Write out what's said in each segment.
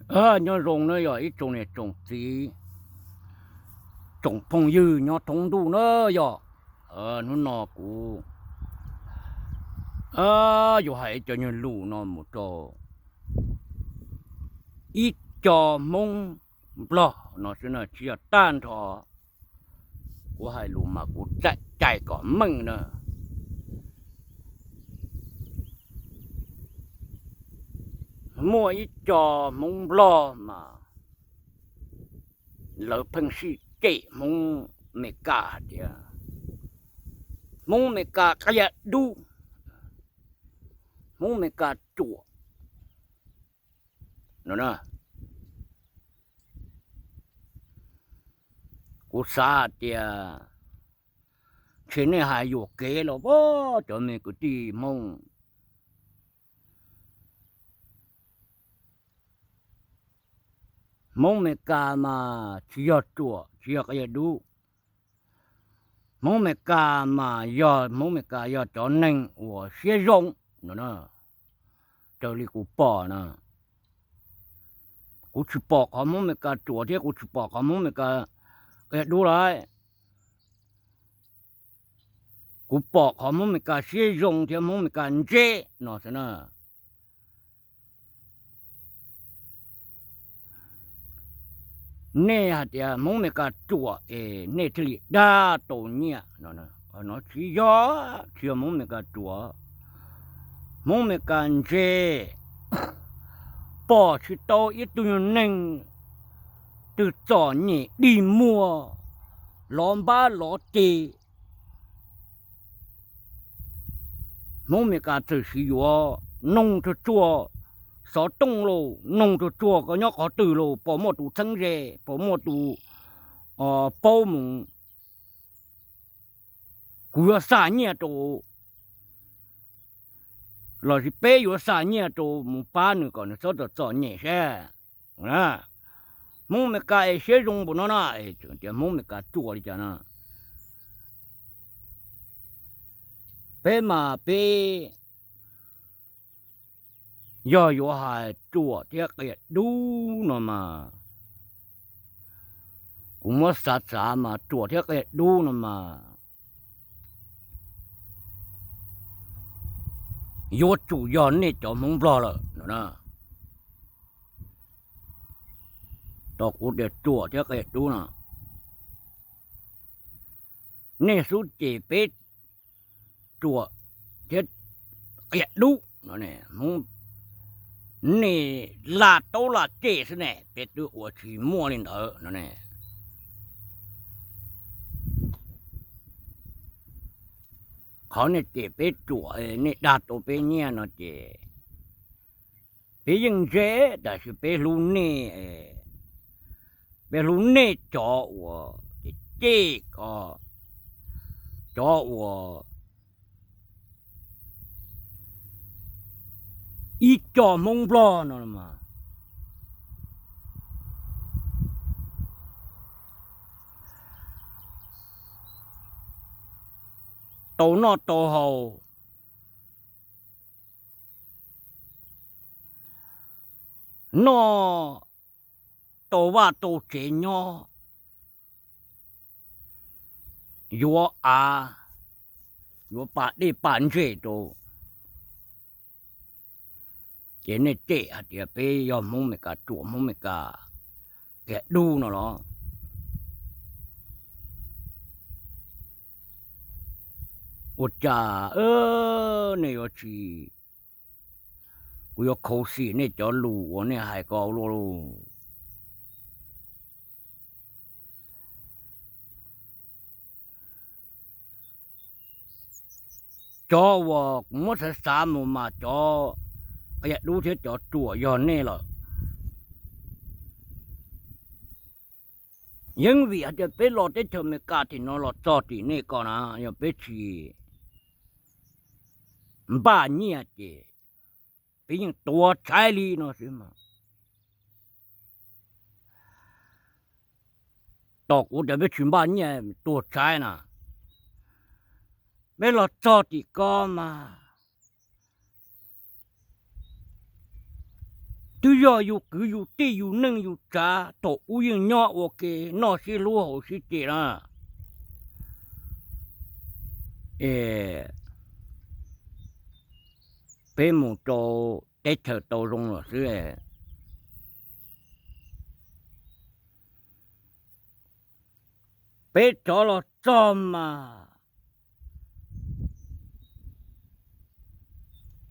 Nyob zoo na yog ib tsoom niam tsoom txiv, tsoom phooj ywg nyob thoob ntuj na yog. Hnub no kuv yuav hais ib co nyuag lus no mus rau ib co Hmoob Nplog no xwb na, tsis yog tag nrho. Kuv hais lus mas kuv cais kom meej na. Muaj ib co Hmoob Nplog mas lawv pheej sij cem Hmoob Meskas hais tias Hmoob Meskas qia dub, Hmoob Meskas ruam no. Kuv xav hais tias ntshe nej hais yuam kev los pob cov me kwv tij Hmoob. Hmoob Meskas mas tsis yog ruam tsis yog qia dub. Hmoob Meskas mas yog Hmoob Meskas yog cov neeg uas siab zoo no. Raws li kuv pom na, kuv tsis pom qhov Hmoob Meskas ruam thiab kuv tsis pom qhov Hmoob Meskas qia dub lawm. Kuv pom qhov Hmoob Meskas siab zoo thiab Hmoob Meskas ntse no xwb na. Nej hais tias Hmoob Meskas ruam es nej thiaj li dag tau nyiaj no, tsis yog, tsis yog Hmoob Meskas ruam. Hmoob Meskas ntse, pom tsis tau ib tug nyuag neeg twg txom nyem dig muag, lov npab lov teg. Hmoob Meskas txawm siv yuav noog tsuag tsuag xov tooj lauj, noog tsuag tsuag koj nyob qhov twg lauj, puas muaj tus txheeb ze, puas muaj tus paub mus, kuv yuav xa nyiaj rau, lossis peb yuav xa nyiaj rau mus pab nws kom nws txhob txom txom nyem seb. Hmoob Meskas es siab zoo npaum no na, tias Hmoob Meskas ruam li cas no. Peb mas peb yog yuav hais ruam thiab qia dub no mas, kuv muab xav xav mas ruam thiab qia dub no mas yuav tsum yog nej cov Hmoob Nplog lawm no. Tau kuv tias ruam thiab qia dub no, nej xub ces peb ruam thiab qia dub no, nej laj taub laj ceg xwb ne, peb twb ua tsis muaj li ntawd no ne. Qhov nej cem peb ruam, nej dag tau peb nyiaj no ces peb yeej ntse, tab sis peb hlub nej, peb hlub nej cov uas cem cem ko, cov uas ib co Hmoob Nplog no mas tau noj tau haus, noj tau vaj tau tsev nyob, yuav av, yuav pas dej pas ntseg rau, ces nej cem hais tias peb yog Hmoob Meskas ruam, Hmoob Meskas qia dub no los? Ua cas nej yuav tsis, kuv yuav khuv xim nej cov lus uas nej hais ko luaj lauj. Cov uas kuv muab xav xav mus mas cov qia dub thiab cov ruam yog nej lawm. Yeej vim hais tias peb los teb chaws Amelikas tim no los txog tim nej ko na, yog peb tsis npaj nyiaj ces peb yeej tuag tshaib li no xwb mas. Tos kuv tias peb tsis npaj nyiaj tuag tshaib na, peb los txog tim ko mas twb yog yus kwv yus tij yus neej yus tsav thaum ub yeej nyob ua ke noj sib hlub haus sib ce na. Peb mus rau teb chaws tau zoo lawm xwb, peb rov los txog mas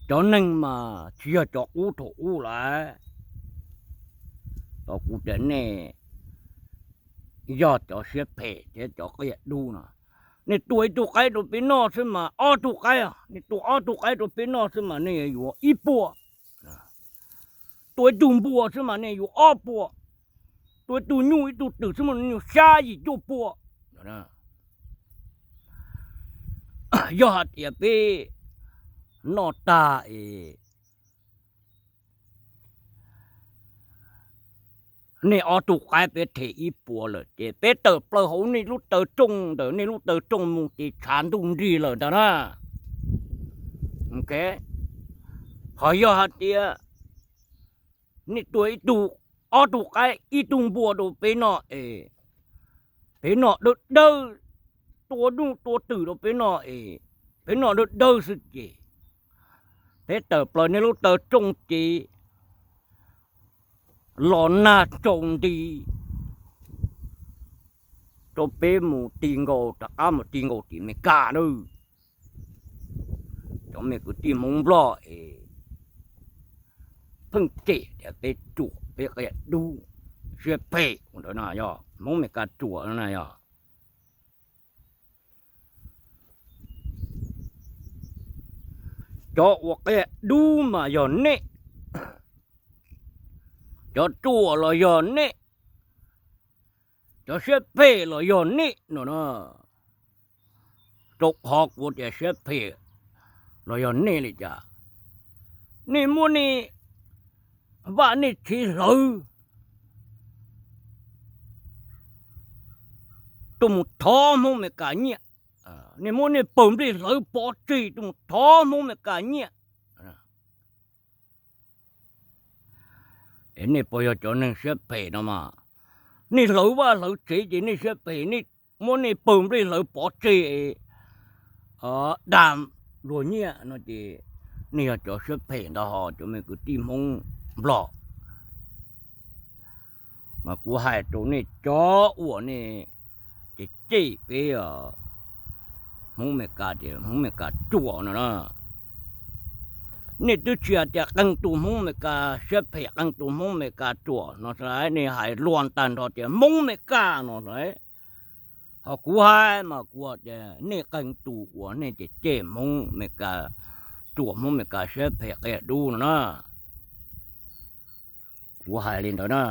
cov neeg mas tsis yog cov qub thaum ub lawm. Tau kuv tias nej yog cov siab phem thiab cov qia dub no. Nej tua ib tug qaib rau peb noj xwb mas ob tug qaib, nej tua ob tug qaib rau peb noj xwb mas nej yuav ib puas. Tua ib tug npua xwb mas nej yuav ob puas. Tua ib tug nyuj ib tug twm xwb mas nej yuav xya yim cuaj puas. Yog hais tias peb noj tag es nej ob tug qaib peb them ib puas lawm ces peb tawm plaws hauv nej lub taw rooj ntawm nej lub taw rooj mus ces tshav ntuj nrig lawm ntag na. Ho yog hais tias nej tua ib tug, ob tug qaib ib tug npua rau peb noj es peb noj dawb dawb, tua nyuj tua twm rau peb noj es peb noj dawb dawb xwb ces peb tawm plaws nej lub taw rooj ces los nag tsaus nti rau peb mus ti nkaus rov qab mus ti nkaus tim Meskas nawb. Cov me kwv tij Hmoob Nplog es pheej cem tias peb ruam peb qia dub siab phem ua ntawd no yog Hmoob Meskas ruam no na yog. Cov uas qia dub mas yog nej, cov ruam los yog nej, cov siab phem los yog nej no na. Rau qhov kuv tias siab phem los yog nej li cas? Nej muab nej vaj nej tsev hlawv tuaj mus thov Hmoob Meskas nyiaj, nej muab nej pawg nplej hlawv pov tseg tuaj mus thov Hmoob Meskas nyiaj. Es nej puas yog cov neeg siab phem no mas? Nej hlawv vaj hlawv tsev ces nej siab phem, nej muab nej pawg nplej hlawv pov tseg dag luag nyiaj no ces nej yog cov siab phem ntag ho cov me kwv tij Hmoob Nplog. Mas kuv hais rau nej cov uas nej cem cem peb Hmoob Meskas tias Hmoob Meskas ruam no na, nej twb tsis hais tias qee tus Hmoob Meskas siab phem qee tus Hmoob Meskas ruam no xwb, nej hais luag tag nrho tias Hmoob Meskas no xwb. Ho kuv hais mas kuv tias nej qee tus uas nej cem cem Hmoob Meskas ruam Hmoob Meskas siab phem qia dub no na. Kuv hais li ntawd na.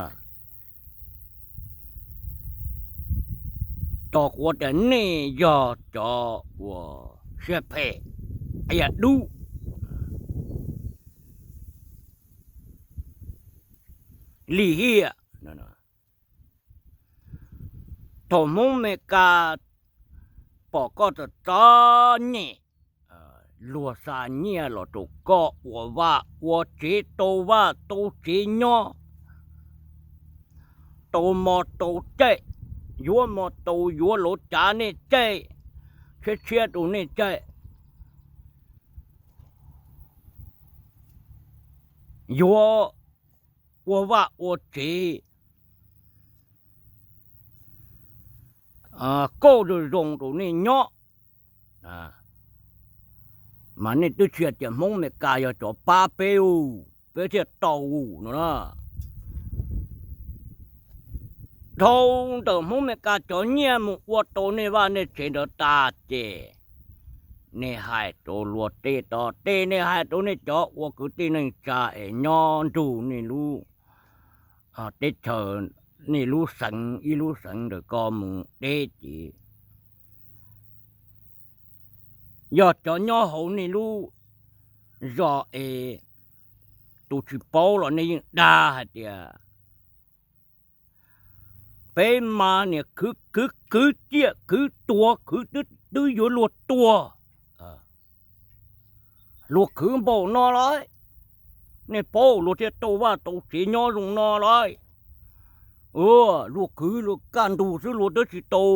Tos kuv tias nej yog cov uas siab phem qia dub. Lim hiam, thaum Hmoob Meskas pom koj txom txom nyem, luag xa nyiaj los rau koj ua vaj ua tsev, tau vaj tau tsev nyob, tau mos tau caij, yuav mos tau yuav luav cav nej caij, tshiab tshiab rau nej caij, yuav ua vaj ua tsev, kauj zoo zoo rau nej nyob. Mas nej twb tsis hais tias Hmoob Meskas yog cov pab peb, peb thiaj tau no na. Dhau ntawm Hmoob Meskas cov nyiaj mus ua tau nej vaj nej tsev ntawd tas ces nej hais rau luag tej tod, tej nej hais rau nej cov ua kwv tij neej tsa es nyob nrug nej lub teb chaws, nej lub xeev ib lub xeev ntawm ko mus deb ces yog cov nyob hauv nej lub zos es tus tsis paub los nej yeej dag hais tias peb mas niam khwv khwv khwv ciaj khwv tuag khwv twb yuav luag tuag, luag khwv npaum no los Nej paub luag thiaj tau vaj tau tsev nyob zoo no lauj. Luag khwv luag kaj ntug xwb luag twb tsis tau,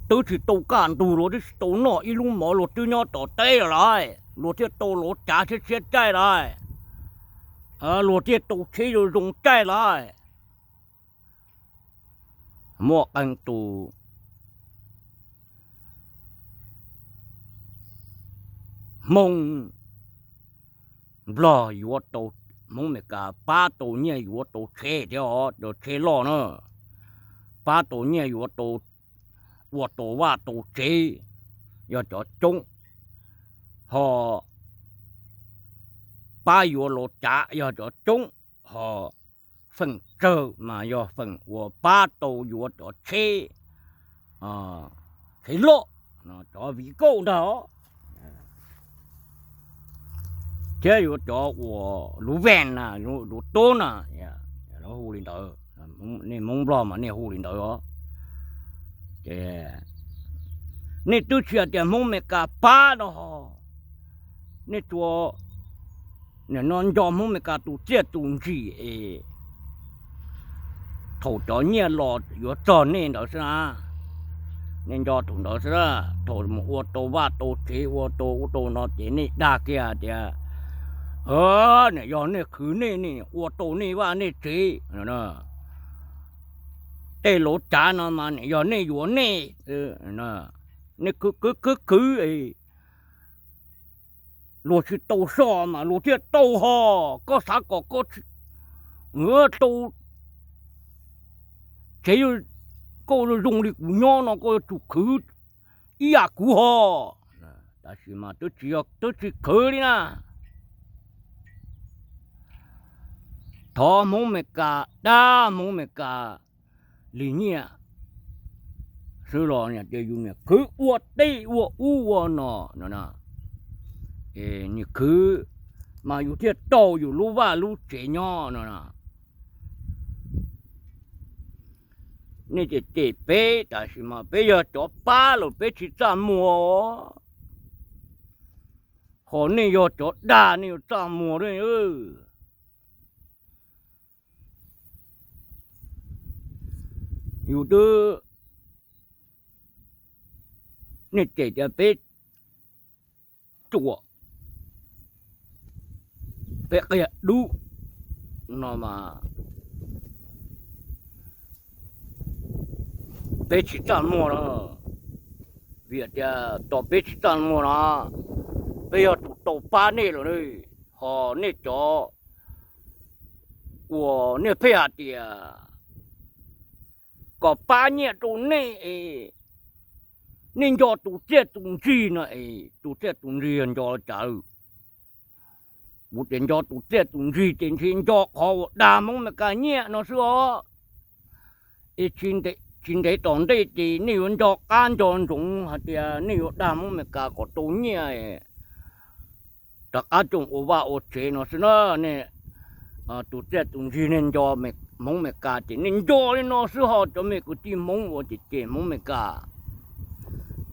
twb tsis tau kaj ntug luag twb tsis tau noj ib lub mov luag twb nyob tom teb lawm lauj. Luag thiaj tau lov cav tshiab tshiab caij lauj. Luag thiaj tau tsheb zoo zoo caij lauj. Muaj qee tus Hmoob Nplog yuav tau, Hmoob Amelikas pab tau nyiaj yuav tau tsheb thiab os, tsheb loj na, pab tau nyiaj yuav tau ua tau vaj tau tsev yog cov coob, ho pab yuav lov cav yog cov coob, ho feem tsawg mas yog feem uas pab tau yuav cov tsheb, tsheb loj, cov viv kauj ntag, thiab yuav cov uas luv vees na, luv tub na, hu li ntawd. Nej Hmoob Nplog mas nej hu li ntawd os. Ces nej twb tsis hais tias Hmoob Amelikas pab no, nej tsuas nim no nco Hmoob Amelikas tus txiaj tus ntsig es thaum cov nyiaj los yuav txog nej ntawd xwb na. Nej nco thaum ntawd xwb, thaum mus ua tau vaj tau tsev ua tau ub tau no ces nej dag kiag tias, niam yog nej khwv nej, nej ua tau nej vaj nej tsev, tej lov cav no mas niam yog nej yuav nej, nej khwv khwv khwv, luag tsis tau soj mas luag thiaj tau ho. Koj xav kom koj tau tsev, koj zoo li kuv nyob no koj yuav tsum khwv ib yam kuv ho. Tab sis mas twb tsis khwv li na. Thov Hmoob Amelikas, dag Hmoob Amelikas li nyiaj xwb los tias yus niam khwv ua teb ua ub ua no no, niam khwv mas yus thiaj tau yus lub vaj lub tsev nyob no. Nej cem cem peb tab sis mas peb yog cov pab los peb tsis txaj muag. Ho nej yog cov dag nej yuav txaj muag. Yus twb, nej cem tias peb ruam, peb qias dub no mas peb tsis txaj muag na. Vim tias tos peb tsis txaj muag no, peb yog tus tau pab nej lawm, ho nej cov uas nej pheej hais tias kom pab nyiaj rau nej es nej nco tus txiaj tus ntsig no es tus txiaj tus ntsig yog nco cas? Kuv tias nco tus txiaj tus ntsig ces ntshe nco qhov uas dag Hmoob Amelikas nyiaj no xwb os. Es tsis ntev tom ntej ces nej yuav nco qab nco ntsoov hais tias nej yuav dag Hmoob Amelikas kom tau nyiaj rov qab coj ua vaj ua tsev no xwb na. Nej tus txiaj tus ntsig nej nco Hmoob Amelikas ces nej nco li no xwb ho cov me kwv tij Hmoob uas cem cem Hmoob Amelikas.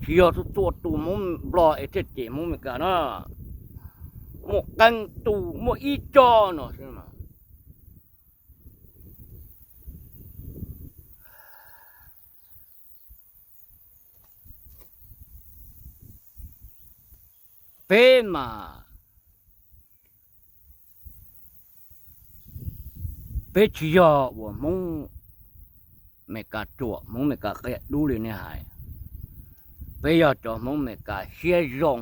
Tsis yog txhua tus Hmoob Nplog es thiaj cem Hmoob Amelikas na. Muaj qee tus muaj ib co no xwb. Peb mas peb tsis yog uas Hmoob Amelikas ruam Hmoob Amelikas qias dub li nej hais. Peb yog cov Hmoob Amelikas siab zoo,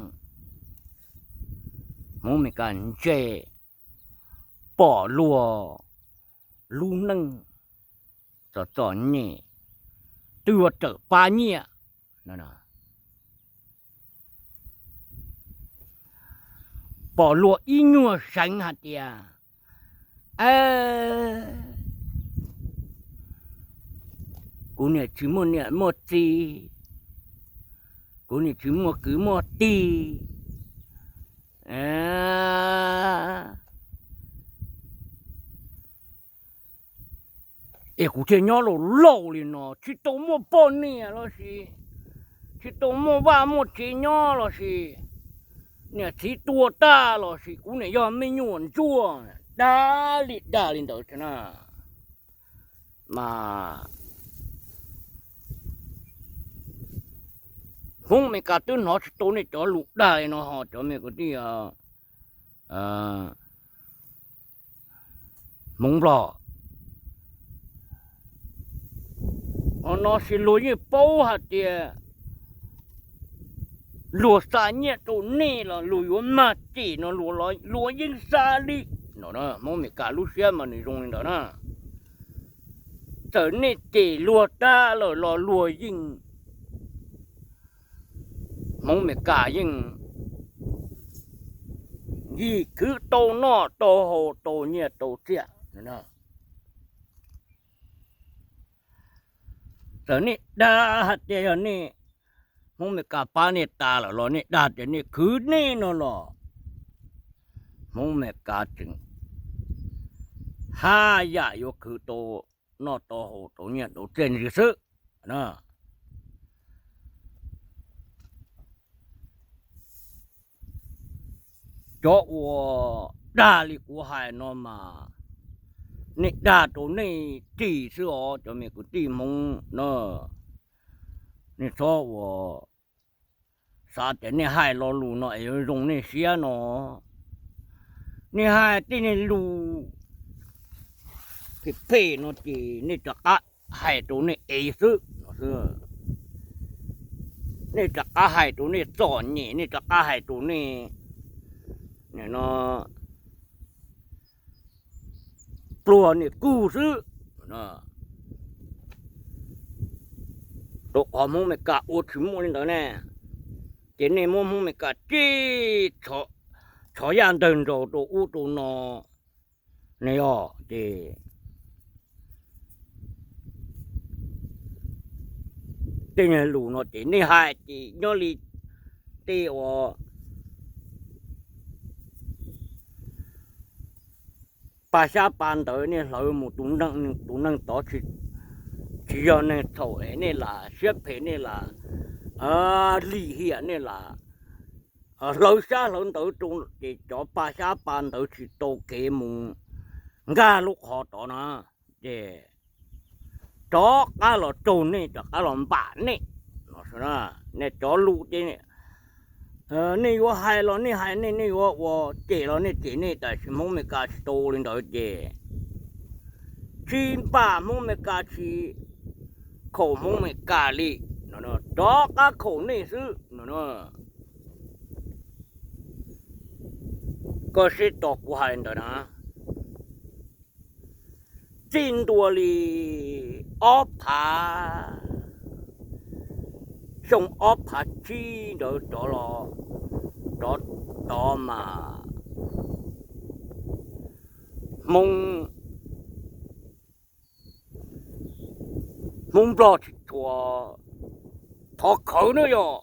Hmoob Amelikas ntse, pom luag lub neej txom txom nyem twb yuav rawm pab nyiaj. Pom luag ib nyuag seev hais tias, kuv niam tsis muaj niam muaj txiv, kuv niam tsis muaj kwv muaj tij, es kuv thiaj nyob laus laus li no tsis tau muaj poj niam los sis tsis tau muaj vaj muaj tsev nyob los sis niam txiv tuag tag los sis kuv niam yog me nyuam ntsuag, dag li dag li ntawd thiab na. Mas Hmoob Amelikas twb hnov tsis tau nej cov lus dag li no ho cov me kwv tij Hmoob Nplog. Qhov no ces luag yeej paub hais tias luag xa nyiaj rau nej los luag yuav mag cem no, luag yeej xa li no. Hmoob Amelikas lub siab mas nws zoo li ntawd na. Txawm nej cem luag tag lawm los luag yeej, Hmoob Amelikas yeej yim khwv tau noj tau haus tau nyiaj tau txiaj. Txawm nej dag hais tias yog nej, Hmoob Amelikas pab nej tas lawm los nej dag tias nej khwv nej no los Hmoob Amelikas tseem haj yam yuav khwv tau noj tau haus tau nyiaj tau txiaj ntxiv xwb. Cov uas dag li kuv hais no mas nej dag rau nej ris xwb os cov me kwv tij Hmoob na. Nej txhob ua xav tias nej hais lo lus no es yuav zoo nej siab no. Nej hais tej niag lus phem phem no ces nej rov qab hais rau nej ev xwb no xwb. Nej rov qab hais rau nej txom nyem, nej rov qab hais rau nej pluag nej kuj xwb. Rau qhov Hmoob Amelikas ua tsis muaj li ntawd ne, ces nej muab Hmoob Amelikas tib txhov yaj ntawg ntsaus rau ub rau no ne yog ces tej niag lus no ces nej hais ces nyob li tej uas pa xyab pa ntawv nej hlawv mus tus neeg tod tsis yog neeg txhaum es nej lam siab phem nej lam lim hiam nej lam hlawv xyab hlawv ntawv rau ces cov pa xyab pa ntawv tsis tau kev mus nkag lub qhov tod na, ces rov qab los raug nej rov qab los npam nej no. Nej cov lus ces nej yuav hais los nej hais nej, nej yuav ua cem los nej cem nej, tab sis Hmoob Amelikas tsis tau li ntawd ces tsis npam Hmoob Amelikas tsis khaum Hmoob Amelikas li no, rov qab khaum nej xwb no. Koj seb tos kuv hais li ntawd na, txij ntua li ob phav, xyoo ob phav tsib ntawd rov los, rov tod mas Hmoob, Hmoob Nplog tsis tshua thov khawv na yog.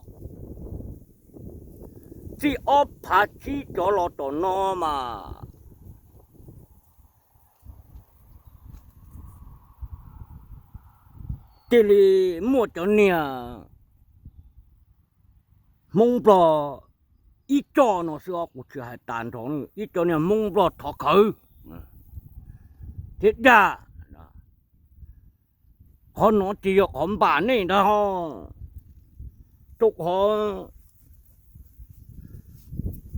Txij ob phav tsib rov los tom no mas cia li muaj cov niag Hmoob Nplog ib co no xwb os, kuv tsis hais tas nrho, ib co niag Hmoob Nplog thov khawv thiab dag. Qhov no ces yog qhov npam nej ntag ho, rau qhov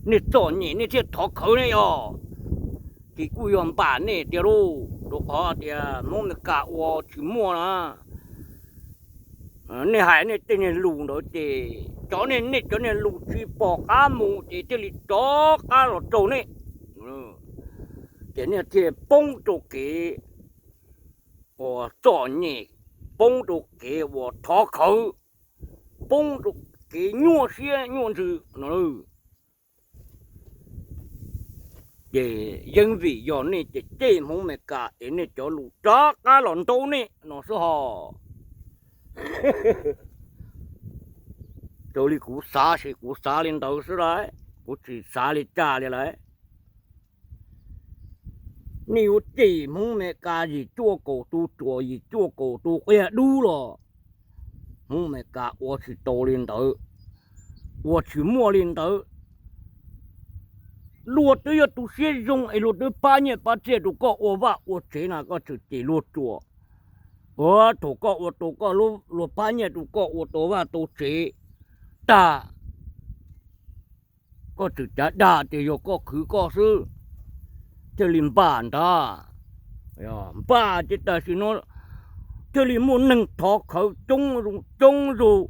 nej txom nyem nej thiaj thov khawv ne yog, ces kuj yog npam nej tiag lauj, rau qhov tias Hmoob Amelikas ua tsis muaj na. Nej hais nej tej niag lus ntawd ces cov nej, nej cov niag lus tsis pom qab mus ces thiaj li rov qab los raug nej, ces nej thiaj poob rau kev uas txom nyem, poob rau kev uas thov khawv, poob rau kev nyuaj siab nyuaj ntsws no. Ces yeej vim yog nej ces cem Hmoob Amelikas es nej cov lus rov qab los ntaus nej no xwb hos. Raws li kuv xav ces kuv xav li ntawd xwb lauj, kuv tsis xav li cas li lawm. Nej yuav cem Hmoob Amelikas yim cuaj kaum tus ruam, yim cuaj kaum tus qias dub los Hmoob Amelikas ua tsis tau li ntawd, ua tsis muaj li ntawd. Luag twb yog tus siab zoo es luag twb pab nyiaj pab txiaj rau koj ua vaj ua tsev na, koj txawm cem luag ruam. Ua thaum koj ua tau koj, luag pab nyiaj rau koj ua tau vaj tau tsev tag, koj txawm cav dag tias yog koj khwv koj xwb, thiaj li npaj ntag. Npaj ces tam sim no thiaj li muaj neeg thov khawv coob coob zog,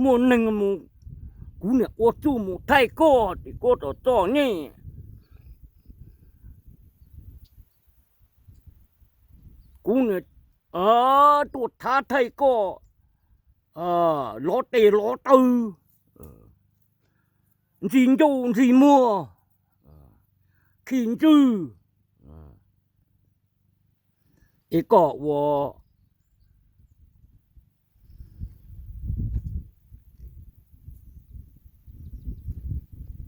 muaj neeg mus, kuv niam ua txuj mus thaij koj tim koj tom txom nyem, kuv niam tuaj thav thaij koj lov tes lov taw, ntxi ncauj ntxi muag, khi ntswg, es koj ua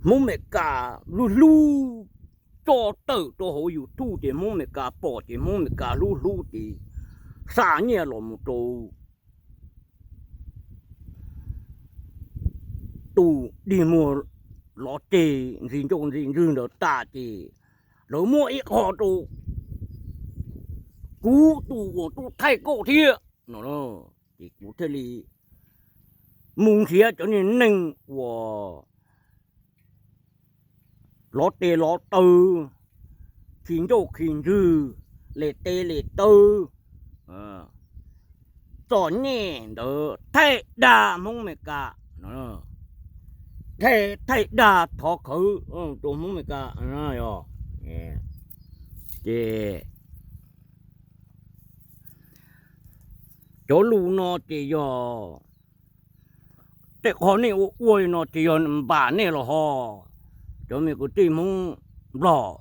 Hmoob Amelikas hlub hlub, tso tawm rau hauv YouTube ces Hmoob Amelikas pom ces Hmoob Amelikas hlub hlub ces xa nyiaj los mus rau tus dig muag lov tes ntxi ncauj ntxi ntswg ntawd tas ces lawv muab ib qho rau kuv tus uas tuaj thaij koj thiab no, ces kuv thiaj li mus nrhiav cov niag neeg uas lov tes lov taw, khi ncauj khi ntswg, le tes le taw, txom nyem ntawd thaij dag Hmoob Amelikas, thaij dag thov khawv rau Hmoob Amelikas. Ces cov lus no ces yog tej qho nej ua ua li no ces yog npam nej los ho, cov me kwv tij Hmoob Nplog,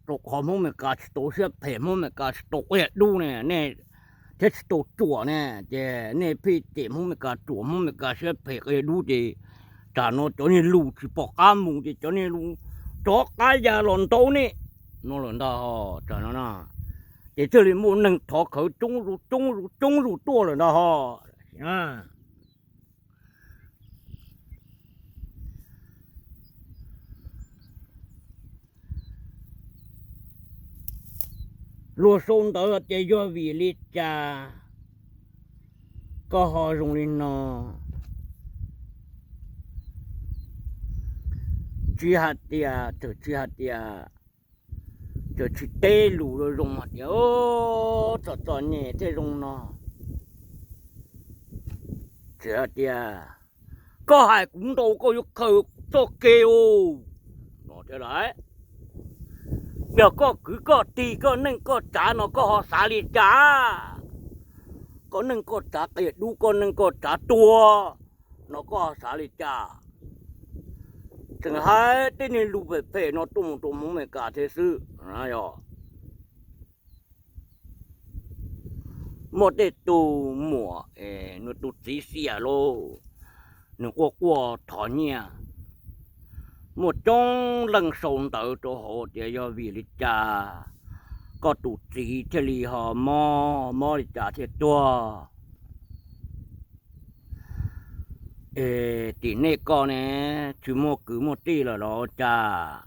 rau qhov Hmoob Amelikas tsis tau siab phem, Hmoob Amelikas tsis tau qias dub ne, nej thiab tsis tau ruam ne, ces nej pheej cem Hmoob Amelikas ruam, Hmoob Amelikas siab phem qias dub ces tsam no cov niag lus tsis pom qab mus ces cov niag lus rov qab ya los ntaus nej no lawm ntag ho. Tsam no na ces thiaj li muaj neeg thov khawv coob zuj coob zuj coob zuj tuaj lawm ntag ho. Luag sau ntawv tias yog vim li cas koj ho zoo li no, tsis hais tias, txawm tsis hais tias, txawm tsis teb lus zoo hais tias txom txom nyem thiaj zoo no, tsis hais tias koj hais kuv ntau koj yuav khaws txoj kev u no thiab lawm. Yog koj kwv koj tij koj neej koj tsav no koj ho xav li cas? Koj neej koj tsav qias dub, koj neej koj tsav tuag no koj ho xav li cas? Tseem hais tej niag lus phem phem no tuaj mus rau Hmoob Amelikas thiab xwb. Muaj tej tus muam, nws tus txiv xiam lauj, nws quaj quaj thov nyiaj. Muaj coob leej sau ntawv rau hauv tias yog vim li cas koj tus txiv thiaj li ho mob, mob li cas thiaj tuag. Es tim nej koj ne, tsis muaj kwv muaj tij lawm los cas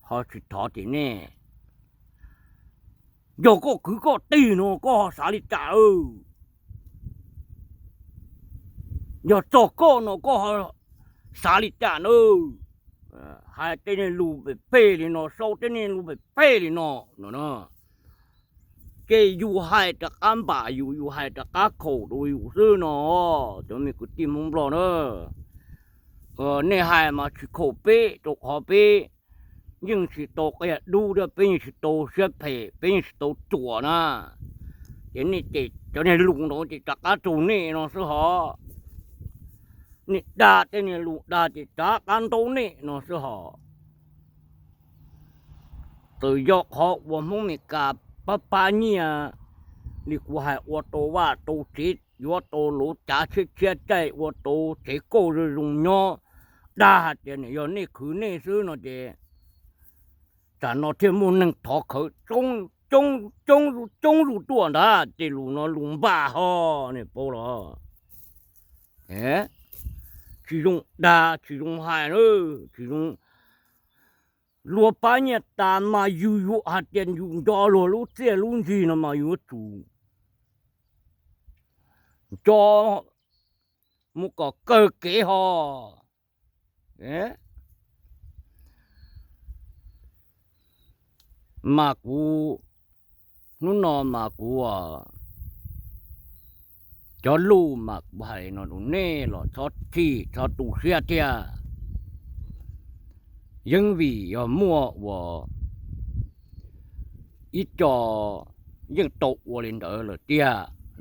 ho tsis thov tim nej? Yog koj kwv koj tij no koj ho xav li cas? Yog txog koj no koj ho xav li cas na? Hais tej niag lus phem phem li no, sau tej niag lus phem phem li no no, ces yus hais rov qab npam yus, yus hais rov qab khaum rau yus xwb no, cov me kwv tij Hmoob Nplog na. Nej hais mas tsis khaum peb, rau qhov peb yeej tsis tau qias dub thiab peb yeej tsis tau siab phem, peb yeej tsis tau ruam na. Ces nej ces cov niag lus ntawd ces rov qab rau nej no xwb hos. Nej dag tej niag lus dag ces rov qab ntaub nej no xwb hos. Txawm yog qhov uas Hmoob Amelikas pab pab nyiaj li kuv hais, ua tau vaj tau tsev, yuav tau luv cav tshiab tshiab caij, ua tau tsev kauj zoo zoo nyob, dag hais tias nws yog nej khwv nej xwb no ces tsam no thiaj muaj neeg thov khawv coob coob coob coob zuj tuaj ntag, tej lus no lus npam ho, nej paub los? Tsis zoo dag tsis zoo hais na, tsis zoo. Luag pab nyiaj tas mas yus yuav hais tias yus nco luag lub txiaj lub ntsig no mas yuav tsum nco mus kom kawg kev ho. Mas kuv, hnub no mas kuv, cov lus mas kuv hais no rau nej los txhob chim txhob tu siab thiab. Yeeb vim yog muaj uas ib co yeej tau ua li ntawd lawm tiag.